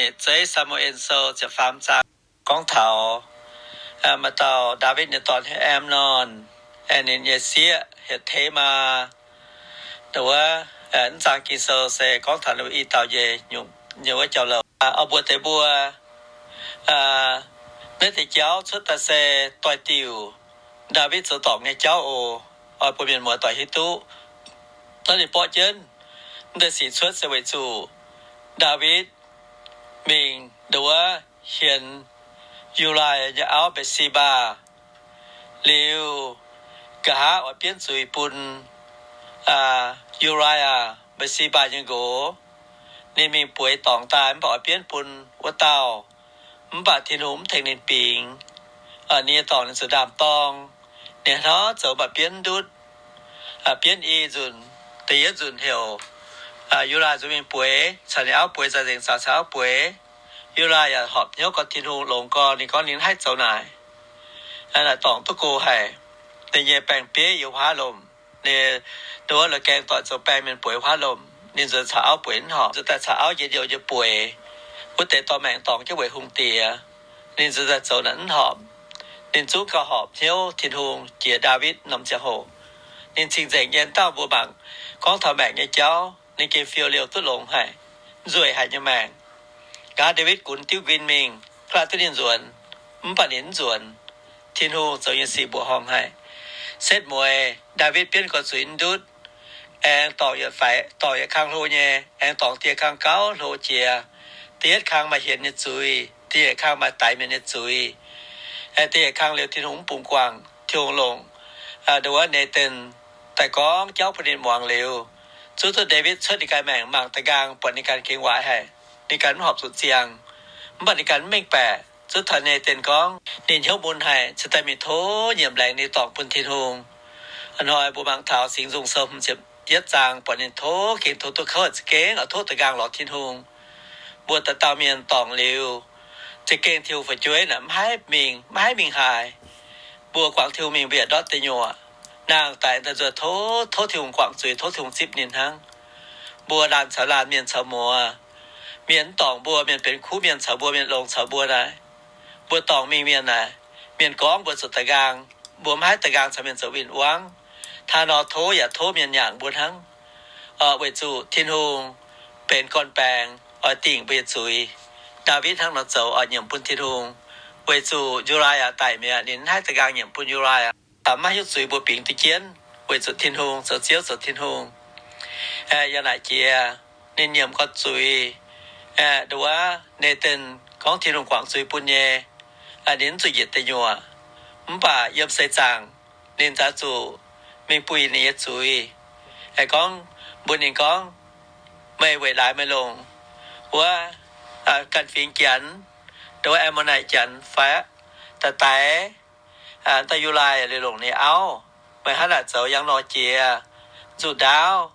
Yietc zeiv Saa^mu^en Sou ziepc faam zaang gorngv taux maaih dauh Ndaawitv nyei dorn heuc Amnon, aengx ninh nyei sieqv heuc Temaa. Wuov, wuov zaang Ging-Sou se gorngv taux i dauh nyei nyungc nyei wuov jauv-louc. Oix mbuox deix mbuo, naaiv deix jauv cuotv daaih se doix-diuc Ndaawitv zoux dorngc nyei jauv oc. Oix bun mienh muoz doic hiuv duqv. Naaiv ninh borqv jienv naaiv deix sic cuotv se weic zuqc Ndaawitv mingh nduov hienx Yu^lai nyei auv Mbe^si^mbaa. Liuz, nqa'haav oix bienv zuiz bun Yu^lai, Mbe^si^mbaa nyei nqox. Ninh mingh bueix dorngc daaih mv baac oix bienv bun wuov dauh. Mv baac Tin-Hungh mv tengx ninh bingx. Ninh nyei dorngc ninh zuqc ndaam-dorng. Ninh hnangv zoux mv baac bienv ndutv. Bienv i nzunc, da'yietv nzunc heuc Yu^lai nzuonx mingh bueix, caux ninh auv bueix, nzaaux nzengc zaaux caux auv bueix. Yu^lai yaac horpc hnyouv gorngv Tin-Hungh longx gorx, ninh gorngv ninh haih zoux naaic. Naaic dorngc duqv go haic. Ninh nyei baeng-bieiv yiem huaav lomc. Ninh nduov la'gaeng doic zoux baeng mienh bueix huaav lomc, ninh nzuonx caux auv bueix mv horpc, nzuonx daaih caux auv njien-youh nyei bueix. Wuov deix dorh maengc dorngc jienv weic hungh diex, ninh nzuonx daaih zoux naaic mv horpc. Ninh zungv gauh horpc hnyouv Tin-Hungh jiex Ndaawitv norm ziangh hoc. Ninh cing-nzengc nyei. Dauh mbuo mangc gorngv taux maengc nyei jauv, ninh gengh fiou liouh duqv longx haic, nzueic haic nyei maengc. Nqa'haav Ndaawitv gunx diuv nquin mingh, ga'naaiv duqv ninh nzuonx, mv baac ninh mv nzuonx. Tin-Hungh zoux nyei sic mbuoqc horngh haic. Setv mueiz Ndaawitv bienv gorx-zuiz ndutv, aengx dorngc yietc faix, dorngc yietc kang hlo nyei, aengx dorngc dieh kang gauh hlo jiex. Da'yietv kang maaih hienx nyei zuiz, da'nyeic kang maaih daix mienh nyei zuiz. Da'nyeic kang liuz Tin-Hungh mv bungx guangc, Tin-Hungh longc nduov Nathan daaih gorngv jauv bun ninh muangx liuz, zuov duqv Ndaawitv cuotv ninh ganh maengc mangc da'nqaang buatc ninh ganh gengh waaic haic. Ninh ganh mv horpc zuqc ziangh, mv baac ninh ganh mv mengh baeqc. Zuov taux Nathan gorngv ninh hnyouv mun haic, cingx daaih mingh tov nyiemc laengz ninh dorngc bun Tin-Hungh. Hnoi mbuo mangc taux Singx Nzung Sou hmz ziepc yietv zaang buatc ninh tov gengh tov duqv kouv za'gengh oix tov da'nqaang lorz Tin-Hungh. Mbuo dauh dauh mienh dorngc liuz, za'gengh Tin-Hungh fu'jueiv naaic maiv haih mingh, maiv haih mingh haaix. Mbuo guangc Tin-Hungh mingh mbuo yaac ndortv deic nyuoqc. Nangh daaih daaih nzuonx tov, tov Tin-Hungh guangc zuiz, tov Tin-Hungh zipv ninh hnangv. Mbuo laanh caux laanh, mienh caux muoz, mienh mv dorngc mbuo, mienh benx kuv mienh caux mbuo, mienh longx caux mbuo naaic, mbuo dorngc mingh mienh naaic, mienh gorngv mbuo zuqc da'nqaang, mbuo maiv haih da'nqaang caux mienh zoux win-wangv. Hnangv nor tov yaac tov mienh nyaangc mbuo hnangv. Weic zuqc Tin-Hungh benx gorn-baengx oix dingc mbuo nyei zuiz. Ndaawitv hnangv nor zoux oix nyiemc bun Tin-Hungh. Weic zuqc Yu^lai^yaa daic mi'aqv, ninh mv haih da'nqaang nyiemc bun Yu^lai^yaa. Maiv hiuv zuiz mbuo bingx duqv jienv, weic zuqc Tin-Hungh zoux Ziouv, zoux Tin-Hungh. Yaac naaic jiex ninh nyiemc gorx-zuiz, nduov Nathan gorngv Tin-Hungh guangc zuiz bun nyei, ninh mv zuqc njiec deic nyuoqc. Mv baac yiem seix zaangc ninh zaaix zuqc mingh buih ninh nyei zuiz. Gorngv mbuox ninh gorngv, meih weic laaix meih longc wuov ganh fingx Janx, nduov Ammon^naaic Janx fai? Daaih daix dauh Yu^lai liuz longc ninh auv. Meih hnangv naaic zoux yangh nor jiex, nzuqc ndaauv,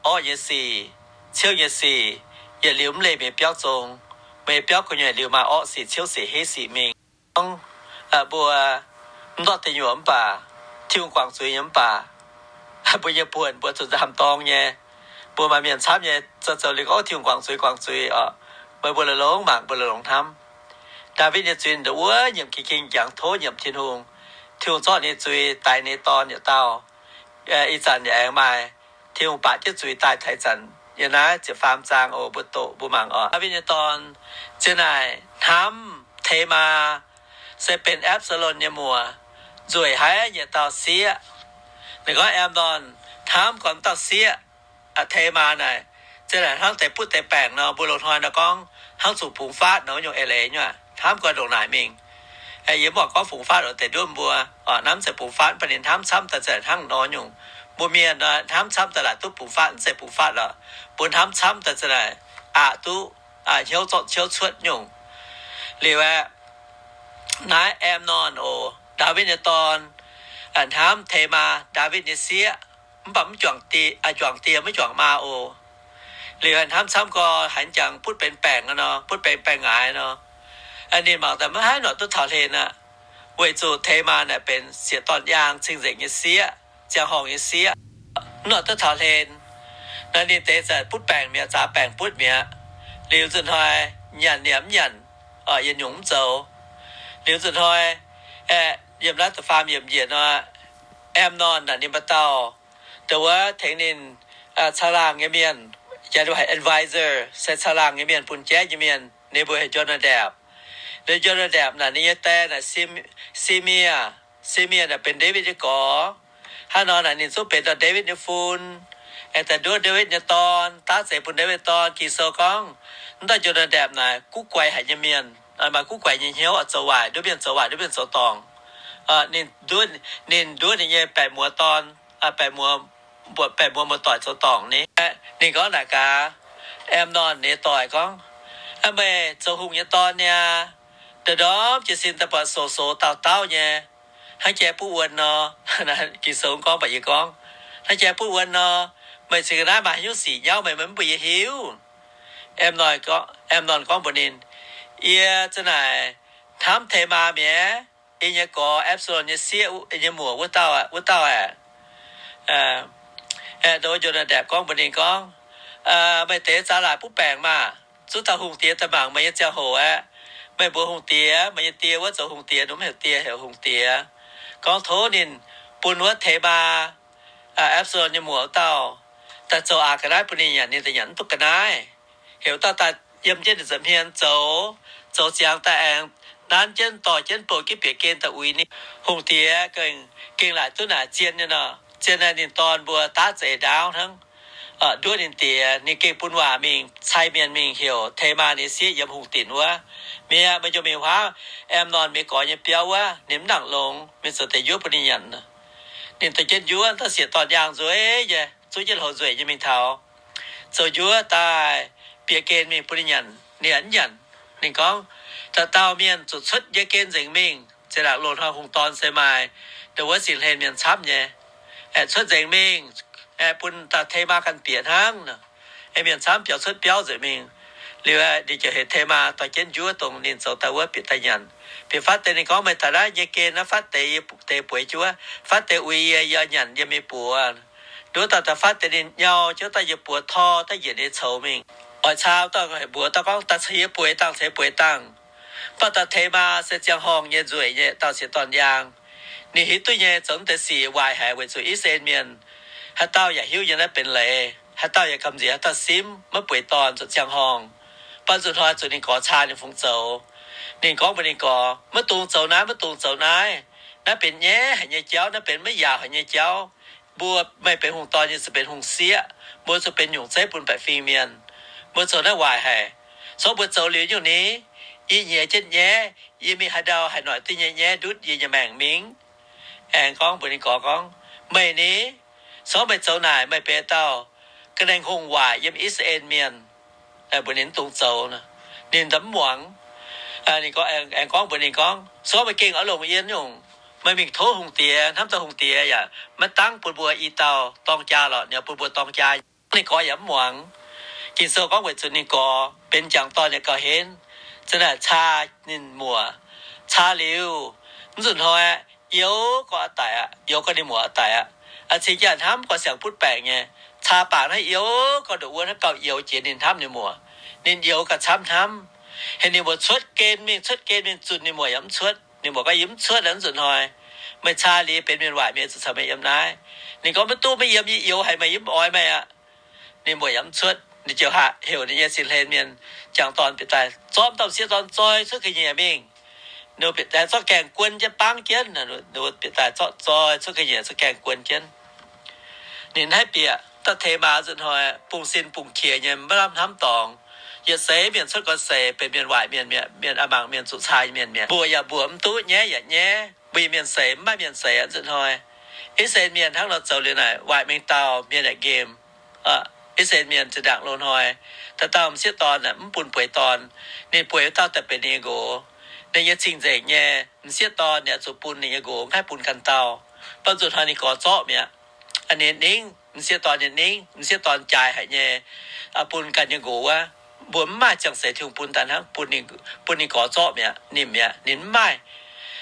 orqv nyei sic, ciouv nyei sic, yietc liuz mv leih meih biauv zong. Meih biauv gu'nyuoz liuz maaih orqv sic, ciouv sic, heiv sic mingh. Gorngv mbuo mv ndortv deic nyuoqc mv baac, Tin-Hungh guangc zuiz nyei mv baac, mbuo nyei buonc mbuo zuqc nzaamv-dorng nyei. Mbuo maaih mienh camv nyei zoux zoux liuz gorngv Tin-Hungh guangc zuiz, guangc zuiz oc. Meih mbuo la'longx mangc, mbuo la'longx hnamv. Ndaawitv nyei zuiz nduov wuov nyiemc king king jangx tov nyiemc Tin-Hungh. Tin-Hungh zorqv ninh nyei zuiz daix ninh nyei dorn yietc dauh. Ih zanc yaac aengx maaih Tin-Hungh baac jienv zuiz daaih taux ih zanc. Yiem naaiv ziepc faam zaang oc, mbuo doqc mbuo mangc oc. Ndaawitv nyei dorn, ziouc naaic hnamv Temaa, se benx Apc^saa^lon nyei muoc, nzueic haic nyei dauh sieqv. Ninh gorngv Ampc^norn hnamv gorn dauh sieqv, Temaa naaic, ziouc naaic hnangv deix butv deix baengc nor, mbuo loz-hnoi nor gorngv hnangv zuqc bungx faatv nor nyungc eix leiz nyei aqv. Hnamv gorn ndongc naaic mingh. Yie mv oix gorngv bungx faatv oc, deix nduov mbuo hnamv zeiz bungx faatv, mv baac ninh hnamv camv daaih ziouc hnangv nor nyungc. Mbuo mienh nor hnamv camv daaih laaic duqv bungx faatv, mv zeiz bungx faatv lorqc. Mbuo hnamv camv daaih ziouc naaic aqc duqv hnyouv zorqv ciouv cuotv nyungc. Liuz aeqv, naaiv Ampc^norn oc, Ndaawitv nyei dorn, hnamv Temaa, Ndaawitv nyei sieqv, mv baac mv juangc die, juangc die maiv juangc maa oc. Liuz hnamv camv gorn haiz jangx butv benx baengc nor, butv benx baengc ngaaic nor, ninh mangc daaih maiv haih nor duqv taux hlen aqv. Weic zuqc Temaa naaic benx sieqv dorn yaang cing-nzengc nyei sieqv, ziangh horngh nyei sieqv, mv nor duqv taux hlen. Naaiv ninh deix za'gengh butv baengc mi'aqv, zaax baengc butv mi'aqv. Liuz nzunc hnoi nyanc yaac mv nyanc, yietc nyungc mv zoux. Liuz nzunc hnoi, aeqv, yiem naaiv da'faam yiemc njiec nor, Amnon naaic ninh mbuo dauh, dongh wuov tengx ninh caangh laangh nyei mienh, janx haic advisor, se caangh laangh nyei mienh, bun jaiv nyei mienh, ninh mbuo heuc Jonadab. Liuz Jonadab naaic ninh nyei die naaic Simei. Simei naaic benx Ndaawitv nyei gorx. Hnangv nor naaic ninh zungv benx dauh Ndaawitv nyei fun, aengx daaih nduov Ndaawitv nyei dorn, daav zeix bun Ndaawitv dorn. Ging-Sou gorngv, mv dauh Jonadab naaic guv guaix haic nyei mienh, maaih guv guaix nyei hnyouv, oix zoux waaic nduov mienh, zoux waaic nduov mienh zoux dorngc. Ninh nduov, ninh nduov ninh nyei baeqc muoz dorn, baeqc muoz, mbuoqc baeqc muoz muoz-doic zoux dorngc ni. Ninh gorngv naaic gaax Amnon nyei doic gorngv, meih zoux hungh nyei dorn niaa, ndorm-ndorm jiez sin daaih buatc soux-soux daauh dauh nyei, hnangv jai butv wuonh nor. Ging-Sou gorngv, mv baac yie gorngv, hnangv jai butv wuonh nor, meih cingx ga'naaiv maaih haaix nyungc sic nyauv meih, meih mv bun yie hiuv. Amnon gorngv mbuox ninh, yie za'naaic hnamv Tamaa mi'aqv, yie nyei gorx Absalom nyei sieqv nyei muoc wuov dauh, wuov dauh aeqv. Aeqv, Jonadab gorngv mbuox ninh gorngv, meih deix zaax laaic butv baengc maah! Zungv dauh hungh diex daaih mangc meih nyei ziangh hoc aeqv, meih mbuox hungh diex, meih nyei die wuov zoux hungh diex, nor mv heuc die, heuc hungh diex, gorngv tov ninh bun wuov Tamaa, Absalom nyei muoc wuov dauh, daaih zoux aax ga'naaiv bun ninh nyanc, ninh daaih nyanc mv duqv ga'naaiv. Heuc dauh daaih yiem jienv ninh nza'hmien zoux, zoux ziangx daaih aengx nanv jienv dorh jienv bouh jienv bieqc gen daaih uix ninh. Hungh diex gengh, gengh laaic duqv naaic zien nyei nor. Zien naaiv ninh dorn mbuo daav zeix ndaauv hnangv, nduov ninh diex. Ninh gengh bun waac mingh, cai mienh mingh heuc Tamaa nyei sieqv yiem hungh dinc wuov, mi'aqv, meih jomc mingh huaav Amnon mienh gorx nyei biauv wuov, ninh mv nangc longx, mingh zoux deix njuov bun ninh nyanc. Ninh dorh jienv njuov, dauh sieqv dorn-yaangh nzueic nyei, zuov jienv hlo nzueic nyei mingh taux, zoux njuov daaih bieqc gen mingh bun ninh nyanc, ninh yaac mv nyanc. Ninh gorngv, dauh dauh mienh zuqc cuotv yie gen nzengc mingh. Zinh ndaangc loz-hnoi hungh dorn se maaih dongh wuov singx hlen mienh camv nyei, aengx cuotv nzengc mingh, aengx bun dauh Tamaa ganh bieqc hnangv nor. Aengx mienh camv biaux cuotv biauv nzengc mingh. Liuz ninh ziouc heuc Tamaa dorh jienv njuov dongh ninh zoux daaih wuov bieqc daaih nyanc. Bieqc fatv deix ninh gorngv, meih taux naaiv nyei gen naaiv fatv deix yie deix bueix jienv wuov, fatv deix uix yie, yie nyanc yie mingh buoz. Nduov dauh daaih fatv deix ninh nyau jienv wuov dauh yie buoz tor daaih njiec ninh coux mingh. Oix caa wuov dauh heuc mbuox dauh gorngv, daaih ceix yie bueix dangh, ceix bueix dangh. Mv baac dauh Tamaa se ziangh horngh nyei nzueic nyei dauh sieqv dorn-yaangh. Ninh hiuv duqv nyei zoux mv deix sic waaic haic weic zuqc I^saa^laa^en Mienh haaix dauh yaac hiuv nyei naaiv benx leiz, haaix dauh yaac gamh nziex haaix dauh simv, maiv bueix dorn, zuqc ziangh horngh. Mv baac nzunc hnoi zuqc ninh gorx caa ninh fungx zoux. Ninh gorngv mbuox ninh gorx, maiv dungx zoux naaiv, maiv dungx zoux naaiv. Naaiv benx nyaiv haic nyei jauv, naaiv benx maiv yaauc haic nyei jauv. Mbuo, meih benx hungh dorn, yie zuqc benx hungh sieqv. Mbuo zuqc benx nyungc zeiv bun baeqc fingx mienh. Mbuo zoux naaiv waaic haic. Corc mbuo zoux liuz nyungc ni, yie nyiex jienv nyaiv, yie mingh haaix ndau haih noic duqv nyei nyaiv ndutv yie nyei maengc mingh. Aengx gorngv mbuox ninh gorx gorngv, meih ni, corc meih zoux naaic, meih benx dauh ga'naaiv hungh waaic yiem I^saa^laa^en Mienh. Mbuox ninh mv dungx zoux. Ninh mv muangx. Ninh aengx gorngv mbuox ninh gorngv, corc meih gengh oix longc yie nyungc, meih mingh tov hungh diex, hnamv dauh hungh diex yaac maiv dangv bun mbuo i dauh dorng jaa lorqc, ninh bun mbuo dorng jaa. Ninh gorx yaac mv muangx. Ging-Sou gorngv weic zuqc ninh gorx benx m'jangc dorn yaac gauh henv, za'naaic caa ninh muoc. Caa liuz, mv nzunc hnoi, youx gau a'daic aqv, youx gau ninh muoc a'daic aqv. Cingx jaa hnamv gau siang butv baengc nyei, caa bangc naaiv youx gau ndoqc wuov, naaiv gauh youx jiex ninh hnamv ninh muoc. Ninh youx gauh camv hnamv. Heuc ninh muoc cuotv gen mingh, cuotv gen mingh, zunh ninh muoc yaac mv cuotv. Ninh muoc gorngv, yie mv cuotv aqv, mv nzunc hnoi. Meih caa liuz benx mienh waaic mienh zuqc caux meih yiem naaiv. Ninh gorngv, maiv duqv, maiv yiem, yie youx haic meih, yie mv oix meih aqv. Ninh muoc yaac mv cuotv. Ninh ziouc heuc ninh nyei singx hlen mienh jangc dorn bieqc daaih zorqv dauh m'sieqv dorn zoi cuotv ga'nyiec mingh. Ninh bieqc daaih zorqv gaengh guon jienv bangv jienv. Ninh bieqc daaih zorqv zoi cuotv ga'nyiec, zorqv gaengh guon jienv. Ninh hnaiv bieqc dauh Tamaa nzunc hnoi bungx sin bungx qiex nyei, maiv lamh hnamv dorngx. Yietc seix mienh cuotv gorn seix, benx mienh waaic mienh mi'aqv, mienh a'mangc mienh zuqc caa nyei mienh mi'aqv. Mbuoqc yaac mbuoqc mv duqv, nyaiv yaac nyaiv, mbuo mienh seix mv maaih mienh seix aqv nzunc hnoi. I^saa^laa^en Mienh hnangv nor zoux liuz naaic, waaic mengh dauh mienh yaac nqemh. I^saa^laa^en Mienh zinh ndaangc loz-hnoi, dauh dauh m'sieqv dorn mv bun bueix dorn. Ninh bueix wuov dauh daaih benx ninh nyei nqox. Ninh nyei cing-nzengc nyei m'sieqv dorn ninh oix zuqc bun ninh nyei nqox, mv haih bun ganh dauh. Mv baac nzunc hnoi ninh gorx zorqv mi'aqv. Ninh ningv, m'sieqv dorn ninh ningv, m'sieqv dorn jaaix haic nyei, bun ganh nyei nqox wuov. Mbuo mv maaih ziangh seix Tin-Hungh bun daaih hnangv, bun ninh gorx zorqv mi'aqv, nimc mi'aqv, ninh mv maaih.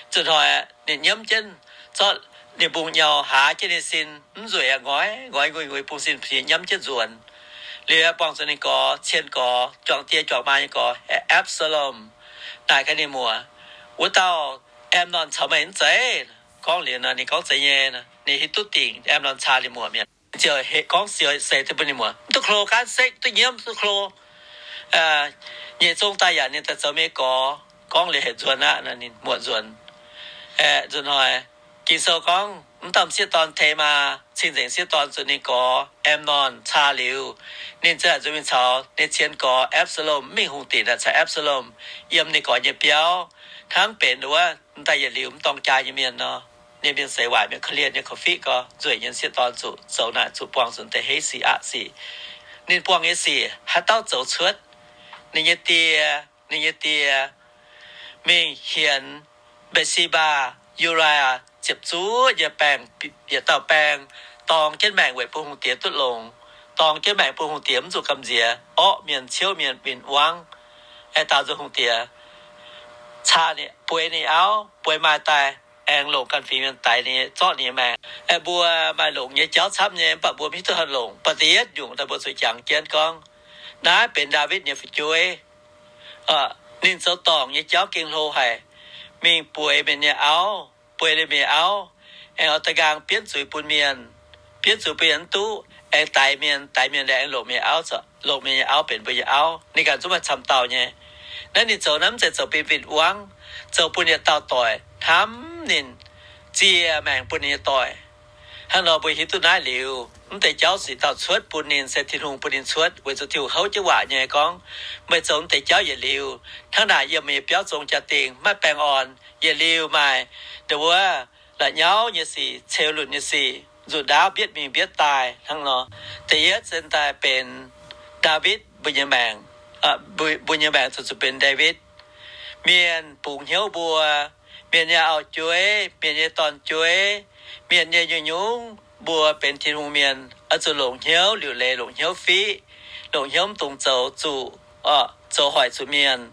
Nzunc hnoi ninh nyiemv jienv, zorqv ninh mbungv nyau haaz jienv ninh sin, mv nzueic aqv, ngoix ngoix nguiz nguiz bungx sin piex nyiemv jienv nzuonx. Liuz buangh zuqc ninh gorx, cien gorx, juangc die juangc maa nyei gorx, Absalom, naaic gaax ninh muoc, wuov dauh Amnon caux meih mv zeiz? Gorngv liuz nor, ninh gorngv, Zeiz nyei. Ninh hiuv duqv dingc Amnon caa ninh muoc mi'aqv. Ziouc gorngv siou seix duqv bun ninh muoc, Mv duqv klo, gaanv sekv duqv nyiemv, duqv klo. Nyeic zong daaih yaac ninh daaih zoux meih gorx. Gorngv liuz heuc nzuonx aqv, ninh muoc nzuonx. Aeqv, nzuonx hnoi, Ging-Sou gorngv, mv dauh m'sieqv dorn Tamaa cing-nzengc sieqv dorn zuqc ninh gorx Amnon caa liuz, ninh ziouc nzuonx mingh caux ninh cien gorx Absalom, mv mingh hungh dinc aqv, caux Absalom yiem ninh gorx nyei biauv, hnangv benx wuov m'daaih yietc liuz mv dorng jaa nyei mienh nor. Ninh mienh seix waaic mienh korv-lienh nyei korv-fiqv gorx, nzueic nyei sieqv dorn zuqc zoux naaic, zuqc buangh zuqc deix heiv sic aqv sic. Ninh buangh nyei sic haaix dauh zoux cuotv? Ninh nyei die, ninh nyei die mingh hienx Mbe^si^mbaa, Yu^li^yaa ziepc zuoqv nyei baengh, yietc dauh baeng, dorng jienv maengc weic bun hungh diex duqv longx, dorng jienv maengc bun hungh diex mv zuqc gamh nziex, orqv mienh, ciouv mienh, win-wangv. Aengx daaux nzunc hungh diex caa ninh, bueix ninh auv, bueix maaih daaih, aengx longc ganh fingx mienh daix ninh, zorqv ninh nyei maengc. Aengx mbuo maaih longc nyei jauv camv nyei, mv baac mbuo mv hiuv duqv haaix longc. Mv baac da'yietv nyungc daaih mbuo zuqc jangx jienv gorngv, naaiv benx Ndaawitv nyei fu'jueiv. Ninh zoux dorngc nyei jauv gengh hlo haic, mingh bueix mienh nyei auv, bueix liuz mienh nyei auv, aengx oix da'nqaang bienv zuiz bun mienh, bienv zuiz bun mienh mv duqv, aengx daix mienh, daix mienh liuz aengx longc mienh nyei auv, longc mienh nyei auv benx mbuo nyei auv. Ninh ganh zungv maaih camv dauh nyei. Naaiv ninh zoux naaiv mv zeiz zoux bun win-wangv, zoux bun yietc dauh doic hnamv ninh, ziex maengc bun ninh nyei doic. Hnangv nor mbuo hiuv duqv naaiv liuz, mv deix jauv se dauh cuotv bun ninh, se Tin-Hungh bun ninh cuotv, weic zuqc Tin-Hungh houv jienv waac nyei gorngv, meih zoux mv deix jauv yietc liuz, hnangv naaic yiem meih nyei biauv zong jaa-dingh maiv baengh orn, yietc liuz maaih ndongc wuov la'nyauv nyei sic, ceux lunc nyei sic, nzuqc ndaauv mbietv mingh mbietv daaih hnangv nor. Da'yietv se daaih benx Ndaawitv mbuo nyei maengc, mbuo nyei maengc zuqc zuqc benx Ndaawitv. Mienh bungx hnyouv mbuo, mienh nyei auv-jueiv, mienh nyei dorn-jueiv, mienh nyei nyungc-nyungc, mbuo benx Tin-Hungh mienh oix zuqc longc hnyouv liuc leiz, longc hnyouv fiqv, longc hnyouv mv dungx zoux zuqc, zoux hoic zuqc mienh.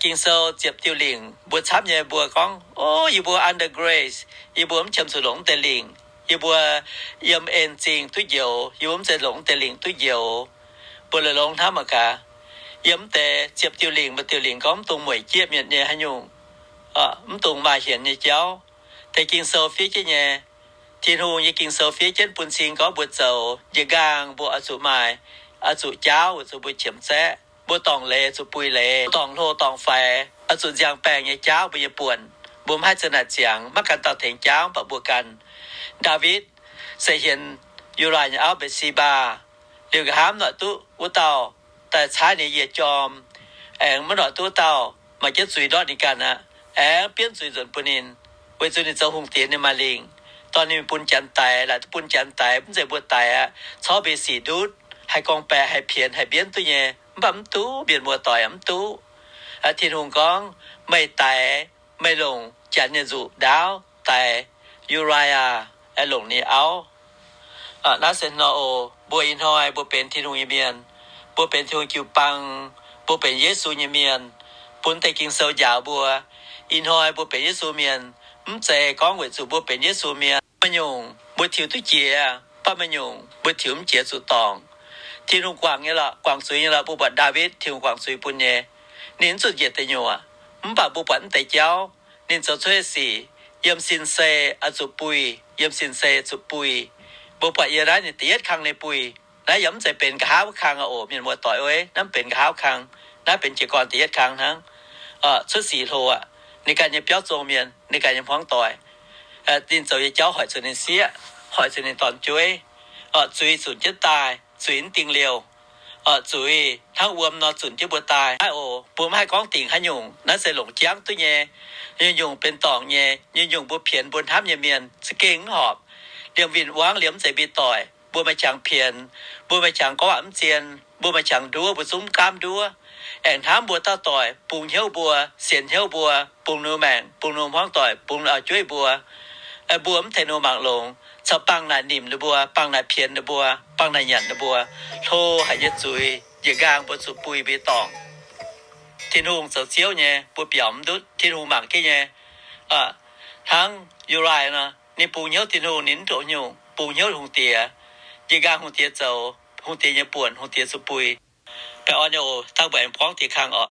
Ging-Sou ziepc diuh lingc mbuo camv nyei, mbuo gorngv, O, yie mbuo under grace, yie mbuo mv qiemx zuqc longc mv deix lingc. Yie mbuo yiem en zingh duqv njoux, yie mbuo mv zeiz longc mv deix lingc duqv njoux. Mbuo la'longx hnamv mangc gaax, yiem mv deix ziepc diuh lingc, maaih diuh lingc gorngv mv dungx mueic jieqv mienh nyei haaix nyungc, mv dungx maaih hienx nyei jauv. Deix Ging-Sou fiev jienv nyei, Tin-Hungh nyei Ging-Sou fiev jienv bun cing gorngv mbuo zoux njiec nqaang mbuo oix zuqc maaih, oix zuqc jaauv weic zuqc mbuo qiemx zaeqv. Mbuo dorngc leiz zuqc buix leiz, dorngc hlo dorngc faix, oix zuqc nziang baengh nyei jaauv mbuo nyei buonc. Mbuo mv haih za'naaic ziangx, maiv gan dauh tengx jaauv, mv baac mbuo ganh. Ndaawitv se hienx Yu^li nyei auv Mbe^si^mbaa. Liuz nqa'haav mv noic duqv wuov dauh daaih caaiv ninh yietc jorm, aengx maiv noic duqv wuov dauh maaih jienv zuiz ndortv ninh ganh aqv, aengx bienv zuiz nzunc bun ninh, weic zuqc ninh zoux hungh diex ninh maaih lingc. Dorh ninh bun janx daix, laaic duqv bun janx daix, mv zeiz mbuo daix aqv. Corc mbuo sic ndutv, haih gorngv-baeqc, haih pienx, haih mbienv duqv nyei, mv baac mv duqv, mienh muoz-doic mv duqv. Tin-Hungh gorngv, meih daix, meih longc janx nyei nzuqc ndaauv daix Yu^li^yaa, longc ninh auv. Naaiv se nor oc, mbuo ih hnoi mbuo benx Tin-Hungh nyei mienh, mbuo benx Tin-Hungh jiu-baang, mbuo benx Yesu nyei mienh, bun deix Ging-Sou njaaux mbuo. Ih hnoi mbuo benx Yesu mienh, mv zeiz gorngv weic zuqc mbuo benx Yesu mienh, maaih nyungc mbuo tiux duqv jiex, mv baac maaih nyungc mbuo tiux mv jiex zuqc dorngc. Tin-Hungh guangc nyei lorqc, guangc zuiz nyei lorqc, mbuo buatc Ndaawitv Tin-Hungh guangc zuiz bun nyei. Ninh mv zuqc njiec deic-nyuoqc, mv baac mbuo buatc mv deix jauv ninh zoux cuotv nyei sic, yiem sin-sei oix zuqc buih, yiem sin-sei zuqc buih. Mbuo buatc yiem naaiv ninh da'yietv kang ninh buih. Naaiv yaac mv zeiz benx nqa'haav wuov kang aqv oc, mienh muoz-doic oi, naaiv mv benx nqa'haav kang. Naaiv benx jiez gorn da'yietv kang hnangv. Cuotv sic hlo aqv. Ninh ganh nyei biauv zong mienh, ninh ganh nyei hmuangv doic, ninh zoux nyei jauv hoic zuqc ninh sieqv, hoic zuqc ninh dorn-jueiv. Zuiz zunc jienv daaih, zuiz mv dingh liouh. Zuiz hnangv wuom nor zunc jienv mbuo daaih. Naaiv oc, mbuo mv haih gorngv dingc haaix nyungc. Naaiv se longc jangv duqv nyei. Nyungc-nyungc benx dorngc nyei, nyungc-nyungc mbuo pienx mbuo hnamv nyei mienh za'gengh mv horpc. Liemh win-wangv, liemh mv zeiz mbuo doic, mbuo maaih qangx pienx, mbuo maaih qangx gorngv waac mv zien, mbuo maaih qangx nduov, mbuo zungv mv gaamv nduov. Aengx hnamv mbuo dauh doic bungx hnyouv mbuo, sienx hnyouv mbuo, bungx ninh maengc, bungx ninh hmuangv doic, bungx auv-jueiv mbuo. Mbuo mv tengx ninh mangc longx, caux bangh naaic nimc ninh mbuo, bangh naaic pienx ninh mbuo, bangh naaic nyanc ninh mbuo, hlo haic nyei zuiz, njiec nqaang mbuo zuqc buih mbuo nyei dorngc. Tin-Hungh zoux Ziouv nyei, mbuo biaux mv ndutv. Tin-Hungh mangc jienv nyei. Hnangv Yu^li nor, ninh bungx hnyouv Tin-Hungh, ninh mv ndoqc nyungc, bungx hnyouv hungh diex, njiec nqaang hungh diex zoux, hungh diex nyei buonc, hungh diex zuqc buih. Baengh orn nyei oc. Dangh mbuo aengx buangv deix kangh oc.